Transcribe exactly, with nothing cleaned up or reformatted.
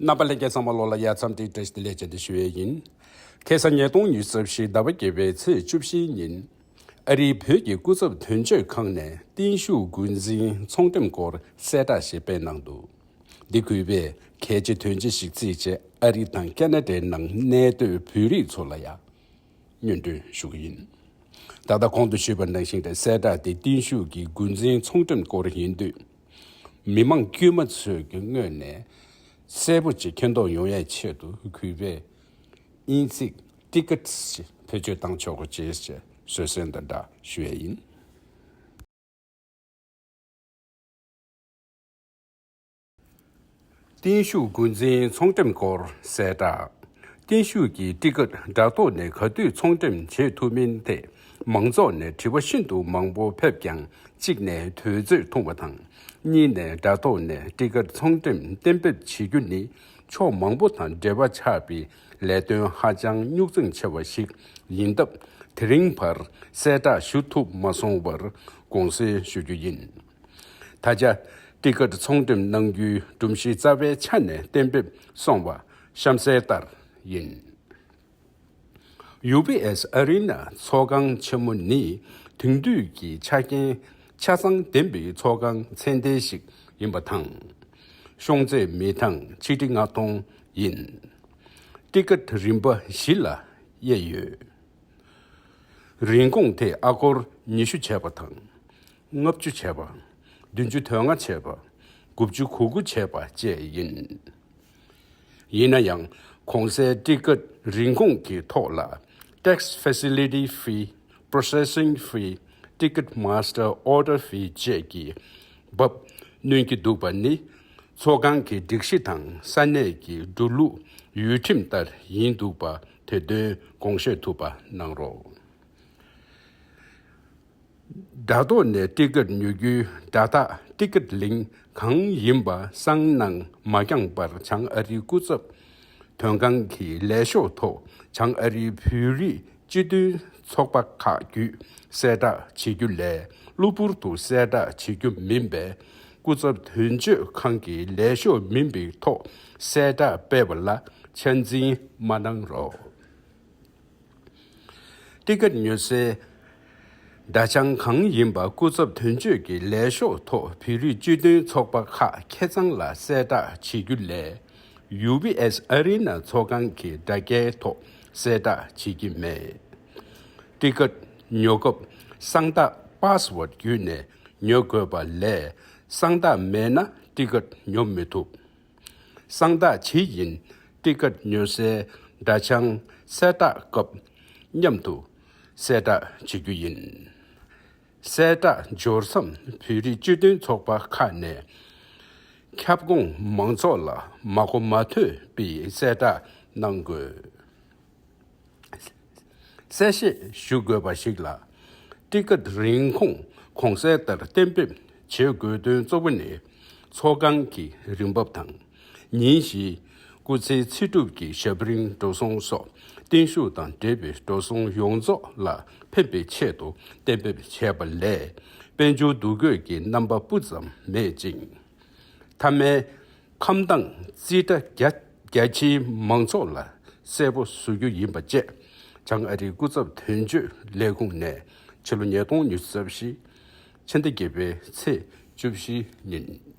རྣམ་པ་ལྷན་རྒྱས་ཚང་མ་ལོ་ལ་ཡ་འཚམས་འདྲི་བཀྲ་ཤིས་བདེ་ལེགས་བཅས་ཏེ་ཞུ་ཡས་ཡིན། ཁ་སང་ཉིས་སྟོང་ཉི་ཤུ་རྩ་བཞི་ཟླ་བ་བརྒྱད་པའི་ཚེས་བཅུ་བཞིའི་ཉིན། ཨ་རིའི་བོད་ཀྱི་སྐུ་ཚབ་དོན་གཅོད་ཁང་ནས་བརྟན་བཞུགས་འགོ་འཛིན་ཚོང་འགྲེམས་སྐོར་གསལ་བསྒྲགས་ཤིག་སྤེལ་གནང་འདུག་འདི་གུས་པས་གལ་ཆེ་དོན་ཆེ་ཞིག་བརྩིས་རྗེས་ཨ་རི་དང་ཁ་ན་ཌའི་ནང་གནས་སྡོད་བོད་རིགས་ཚོ་ལ་ཡང་སྙན་སྒྲོན་ཞུ་གི་ཡིན། ད་ལྟ་གོང་དུ་ཞུས་པ་ནང་བཞིན་གསལ་བསྒྲགས་དེ་བརྟན་བཞུགས་ཀྱི་འགོ་འཛིན་ཚོང་འགྲེམས་སྐོར་ཡིན་དུས། མི་མང་དཀྱུས་མ་ཚོས་ཀྱི་ངོས་ནས་གསལ་པོ་ཅིག་མཁྱེན་རྟོགས་ཡོང་ཡའི་ཆེད་དུ་གུས་པས་དབྱིན་ཚིག་ཊི་ཀེ་ཊི་ཞེས་བེད་སྤྱོད་བཏང་ཆོག་གོ་ཅེས་ཞེས་བཟོད་བསྲན་དང་སྦྲགས་ཞུ་ཡས་ཡིན། བརྟན་བཞུགས་འགོ་འཛིན་ཚོང་འགྲེམས་སྐོར་གསལ་བསྒྲགས། བརྟན་བཞུགས་ཀྱི་ཊི་ཀེ་ཊི་དྲ་ཐོག་ནས་ག་དུས་ཚོང་འགྲེམས་བྱེད་ཐུབ་མིན་ཐད་མང་ཚོགས་ནས་དྲི་བ་ཤིན་ཏུ་མང་པོ་ཕེབས་ཀྱང་གཅིག་ནས་དུས་ཚོད་ཐུང་བ་དང་། གཉིས་ནས་དྲ་ཐོག་ནས་ཊི་ཀེ་ཊི་ཚོང་འགྲེམས་གཏན་འབེབས་བྱེད་རྒྱུ་ནི་ཕྱོགས་མང་པོ་དང་འབྲེལ་བ་ཆགས་པའི་ལས་དོན་ཧ་ཅང་རྙོག་འཛིང་ཆེ་བ་ཞིག་ཡིན་སྟབས་དེ་རིང་བར་གསལ་བསྒྲགས་ཞུ་ཐུབ་མ་སོང་བར་དགོངས་སེལ་ཞུ་རྒྱུ་ཡིན། ད་ཆ་ཊི་ཀེ་ཊི་ཚོང་འགྲེམས་གནང་རྒྱུའི་སྒྲོམ་གཞི་རྩ་བའི་ཆ་ནས་གཏན་འབེབས་སོང་བ་གཤམ་གསལ་ལྟར་ཡིན། ཡུ་བི་ཨེས་ཨ་རི་ན་ཚོགས་ཁང་ཆེན་མོ་ནི་དེང་དུས་ཀྱི་ཆ་རྐྱེན་ཆ་ཚང་ལྡན་པའི་ཚོགས་ཁང་ཚད་ལྡན་ཞིག་ཡིན་པ་དང་། ཤོང་ཚད་མི་ཐང་ཆིག་ཁྲི་ལྔ་སྟོང་ཡིན། ཊི་ཀེ་ཊི་རིམ་པ་བཞི་ལ་དབྱེ་ཡོད། རིན་གོང་དེ་ཨ་སྒོར་ཉི་ཤུ་བྱས་པ་དང་། ལྔ་བཅུ་བྱས་པ། བདུན་ཅུ་དོན་ལྔ་བྱས་པ། དགུ་བཅུ་གོ་དགུ་བྱས་པ་བཅས་ཡིན། ཡིན་ན་ཡང་གོང་གསལ་ཊི་ཀེ་ཊི་རིན་གོང་གི་ཐོག་ལ་Tax Facility Fee, Processing Fee, Ticket Master Order Fee བཅས་ཀྱི་བབ་གནོན་གྱི་འདུག་པ་ནི་ཚོགས་ཁང་གི་སྒྲིག་གཞི་དང་ས་གནས་ཀྱི་འགྲོ་ལུགས་ཡུལ་ཁྲིམས་ལྟར་ཡིན་འདུག་པ་དེ་དོན་དགོངས་བཞེས་ཐུབ་པ་གནང་རོགས། དྲ་ཐོག་ནས་ཊི་ཀེ་ཊི་ཉོ་རྒྱུའི་དྲ་ཐག་ཊི་ཀེ་ཊི་ལིང་གང་ཡིན་པ་གསང་ནང་མ་བསྐྱངས་པར་བྱང་ཨ་རིའི་སྐུ་ཚབ་དོན་ཁང་གི་ལས་ཤོག་ཐོག་བྱང་ཨ་རིའི་བོད་རིགས་སྤྱི་མཐུན་ཚོགས་པ་ཁག་བརྒྱུད་གསལ་བསྒྲགས་བྱེད་རྒྱུ་ལས་གློ་བུར་དུ་གསལ་བསྒྲགས་བྱེད་རྒྱུ་མིན་པས། སྐུ་ཚབ་དོན་གཅོད་ཁང་གི་ལས་ཤོག་མིན་པའི་ཐོག་གསལ་བསྒྲགས་སྤེལ་བ་ལ་ཆ་འཛིན་མ་གནང་རོགས། ཊི་ཀེ་ཊི་ཉོ་སའི་དྲ་བྱང་གང་ཡིན་པ་སྐུ་ཚབ་དོན་གཅོད་ཀྱི་ལས་ཤོག་ཐོག་བོད་རིགས་སྤྱི་མཐུན་ཚོགས་པ་ཁག་ཁེ་གཙང་ལ་གསལ་བསྒྲགས་བྱེད་རྒྱུ་ལས་ཡུ་བི་ཨེས་ཨ་རི་ན་ཚོགས་ཁང་གི་དྲ་རྒྱའི་ཐོག་གསལ་བསྒྲགས་བྱེད་ཀྱི་མེད། ཊི་ཀེ་ཊི་ཉོ་སྐབས་གསང་རྟགས་པཱ་སི་ཝར་ཌི་བརྒྱུད་ནས་ཉོ་དགོས་པ་ལས་གསང་རྟགས་མེད་ན་ཊི་ཀེ་ཊི་ཉོ་མི་ཐུབ། གསང་རྟགས་ཇི་ཡིན་ཊི་ཀེ་ཊི་ཉོ་སའི་དྲ་བྱང་གསལ་བསྒྲགས་སྐབས་མཉམ་དུ་གསལ་བསྒྲགས་བྱེད་རྒྱུ་ཡིན། གསལ་བསྒྲགས་འབྱོར་མཚམས་བོད་རིགས་སྤྱི་མཐུན་ཚོགས་པ་ཁག་ནས་ཁྱབ་ཁོངས་མང་ཚོགས་ལ་མ་གོ་མ་ཐོས་པའི་གསལ་བསྒྲགས་གནང་དགོས། གསལ་བཤད་ཞུ་དགོས་པ་ཞིག་ལ། ཊི་ཀེ་ཊི་རིན་གོང་གོང་གསལ་ལྟར་གཏན་འབེབས་བྱེད་དགོས་དོན་གཙོ་བོ་ནི་ཚོགས་ཁང་གི་རིན་འབབ་དང་། ཉིན་བཞིའི་སྐུ་ཚེའི་ཚེ་སྒྲུབ་ཀྱི་ཞབས་རིམ་འགྲོ་སོང་སོགས་བརྟན་བཞུགས་དང་འབྲེལ་བའི་འགྲོ་སོང་ཡོངས་རྫོགས་ལ་ཕན་པའི་ཆེད་དུ་གཏན་འབེབས་བྱས་པ་ལས་དཔལ་འབྱོར་འདུ་འགོད་ཀྱི་རྣམ་པ་སྤུ་ཙམ་མེད་ཅིང་། མཐའ་མའི་ཁམས་དྭངས་རྩིས་ཁྲ་རྒྱ་རྒྱ་ཆེའི་མང་ཚོགས་ལ་གསལ་པོ་བཟོ་རྒྱུ་ཡིན་པ་བཅས་བྱང་ཨ་རིའི་སྐུ་ཚབ་དོན་གཅོད་ལས་ཁུངས་ནས་ཕྱི་ལོ་ཉིས་སྟོང་ཉི་ཤུ་རྩ་བཞི་ཕྱི་ཟླ་བརྒྱད་པའི་ཚེས་བཅུ་བཞི་ཉིན་